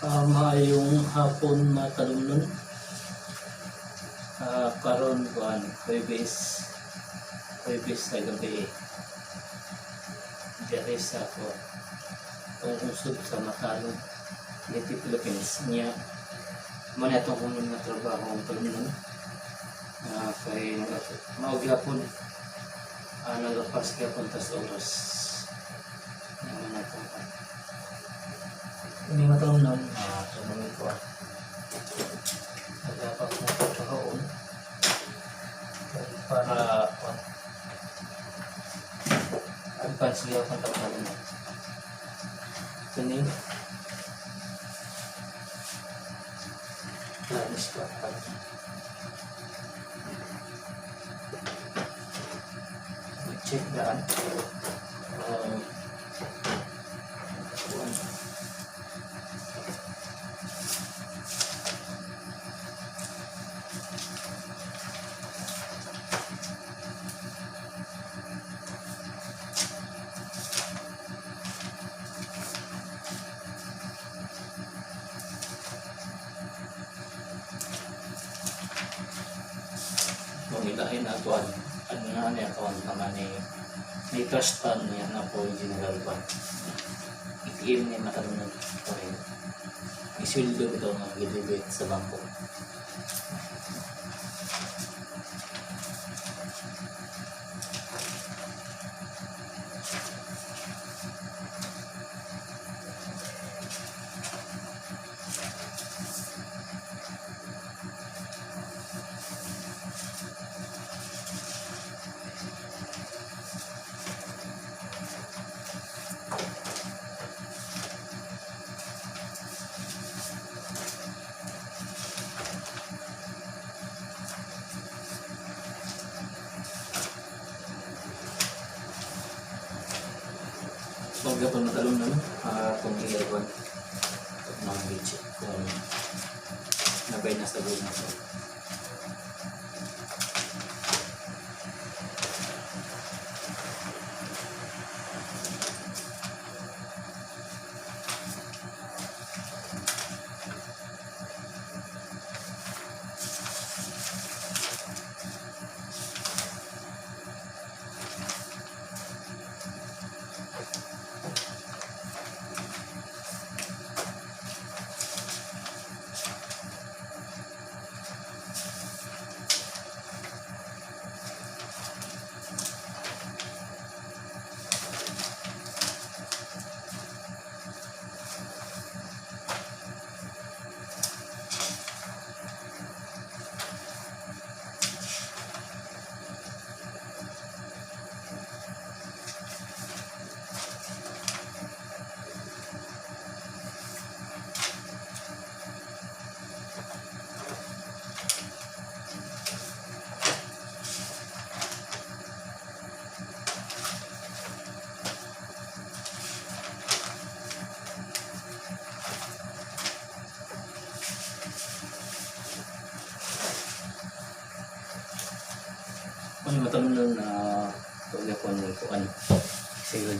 Maayong hapon, mga talumnon. Karon kuan, Huwebes, Huwebes sa gabi. Diri sa ko itong usod sa Matalom, Leyte, Philippines. Niya, mo na itong kumon nga trabaho ang talumnon. Kay mao gyapon, nagapas gyapon tas oras. Niya mo na itong ini matalumnon, tumungin ko. Nagapak mo pagkakaon para advance gyapon ta talumnon. Kini Lanis ko check daan. Kuan. Kung ilahin na kuan, ano na niya kuan tama ni may trust fund niya na po yung general fund. ATM niya matalunod pa rin. Isweldo ito nga gidebit sa bangko. Huwag ka pa matalunod, kung i-kuan mga check kung nabay na sa goal na to. Ano matalunod na huwag ako ni kuan. Sige.